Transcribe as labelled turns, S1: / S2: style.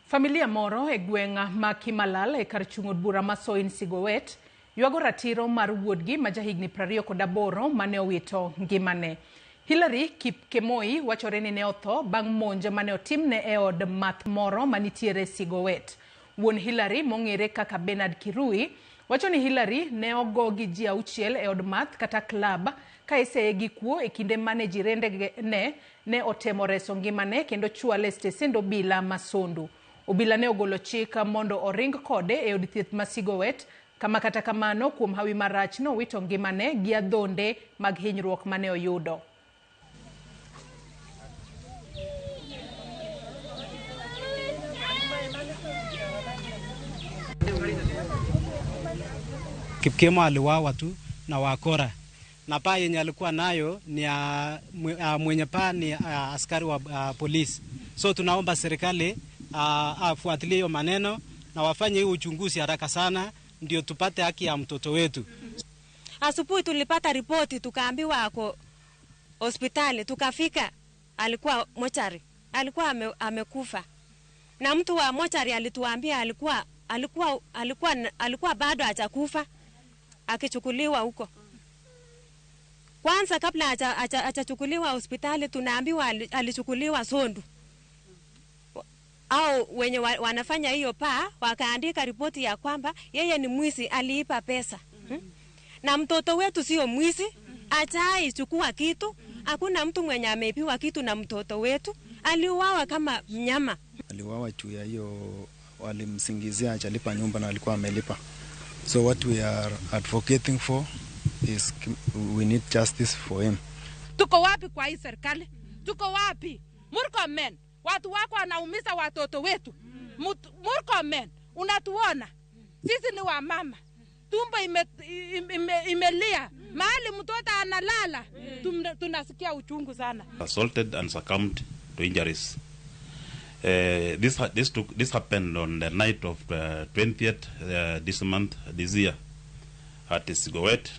S1: Familia moro e gweng' ma Kimalal e kar chung' od bura ma Soin Sigowet ywago ratiro mar wuodgi ma jahigni 28 mane owito ngimane. Hillary Kipkemoi wachore ni ne otho bang' monj mane otimne e od math moro manitiere Sigowet. Wuon Hillary mong'ere kaka Bernard Kirui wacho ni Hillary ne ogo gi ji auchiel e od math kata club ka iseye gi kuo e kinde mane jirende ne ne otemo reso ngimane kendo chwale e stesend obila ma Sondu. Obila ne ogolo chik mondo oring kode e od thieth ma Sigowet kama kata kamano kuom hawi marach nowito ngimane gi adhonde mag hinyruok mane oyudo.
S2: Kipkemo aliwawa tu na wakora na paa yenye alikuwa nayo ni ya mwenye paa ni askari wa polisi. So tunaomba serikali afuatilie hiyo maneno na wafanye hiyo uchunguzi haraka sana, ndio tupate haki ya mtoto wetu.
S3: Asubuhi tulipata ripoti tukaambiwa ako hospitali, tukafika alikuwa mochari, alikuwa amekufa. Na mtu wa mochari alituambia alikuwa bado hajakufa akichukuliwa huko. Kwanza kabla hajachukuliwa hospitali tunaambiwa alichukuliwa Sondu. Au wenye wanafanya hiyo paa wakaandika ripoti ya kwamba yeye ni mwizi, aliipa pesa. Na mtoto wetu sio mwizi, hajai chukua kitu. Hakuna mtu mwenye ameibiwa kitu na mtoto wetu. Aliuawa kama mnyama.
S4: Aliuawa juu ya hiyo, walimsingizia hajalipa nyumba na alikuwa amelipa. So what we are advocating for is we need justice for him.
S5: Tuko wapi kwa hii serikali? Tuko wapi? Murkomen, watu wako wanaumiza watoto wetu. Murkomen, unatuona? Sisi ni wamama. Tumbo imelia. Mahali mtoto analala, tunasikia uchungu sana.
S6: Assaulted and succumbed to injuries. This happened on the night of 20th this month, this year, at Sigowet.